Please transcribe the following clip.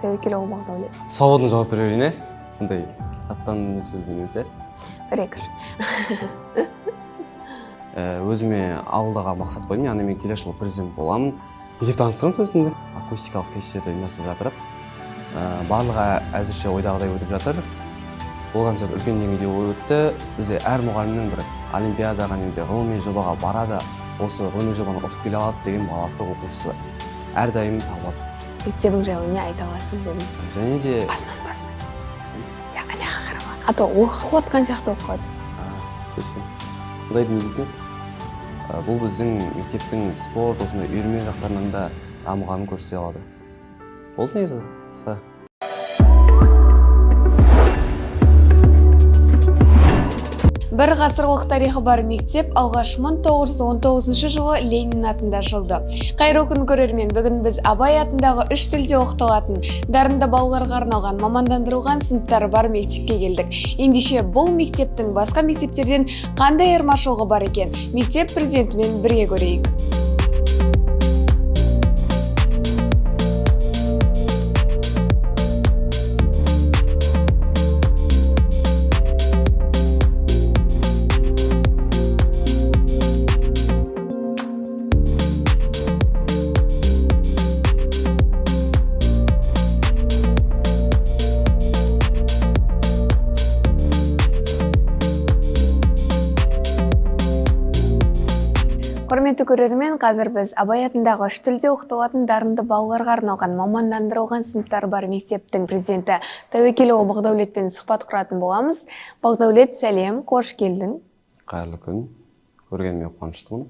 Тәуекелұлы Бақдәулет. Свободно жауап бере берейін, иә? Андай аттан не сөз емес, иә? Бір екі үш. Өзіме алдыға мақсат қойдым, яғни мен келесі жылы президент боламын. Не деп таныстырамын өзімді? Акустикалық кештерді ұйымдастырып жатырып, барлығы әзірше ойдағыдай өтіп жатыр. Бұл концерт үлкен деңгейде өтті. Бізде әр мұғалімнің бір олимпиадаға немесе ғылыми жобаға барады, осы ғылыми жобаны ұтып келе алады деген баласы, оқушысы әрдайым табылады. Мектебің жайлы не айта аласыз дедім. Және де Басынан, басынан. Иә, ана жаққа қарама. А то оқып отқан сияқты болып қалады. Все. Құдайдың не дейтін еді? Бұл біздің мектептің спорт, осындай үйірме жақтарынан да дамығанын көрсете алады. Болды негізі, қысқа. Бір ғасырлық тарихы бар мектеп алғаш 1919 жылы Ленин атында ашылды. Қайырлы күн, көрермен! Бүгін біз Абай атындағы үш тілде оқытылатын, дарынды балаларға арналған мамандандырылған сыныптары бар мектепке келдік. Ендеше, бұл мектептің басқа мектептерден қандай айырмашылығы бар екен? Мектеп президентімен бірге көрейік. Құрметті көрермен, қазір біз Абай атындағы үш тілде оқытылатын дарынды балаларға арналған мамандандырылған сыныптары бар мектептің президенті Тәуекелұлы Бақдәулетпен сұхбат құратын боламыз. Бақдәулет, сәлем, қош келдің. Қайырлы күн. Көргеніме қуаныштымын.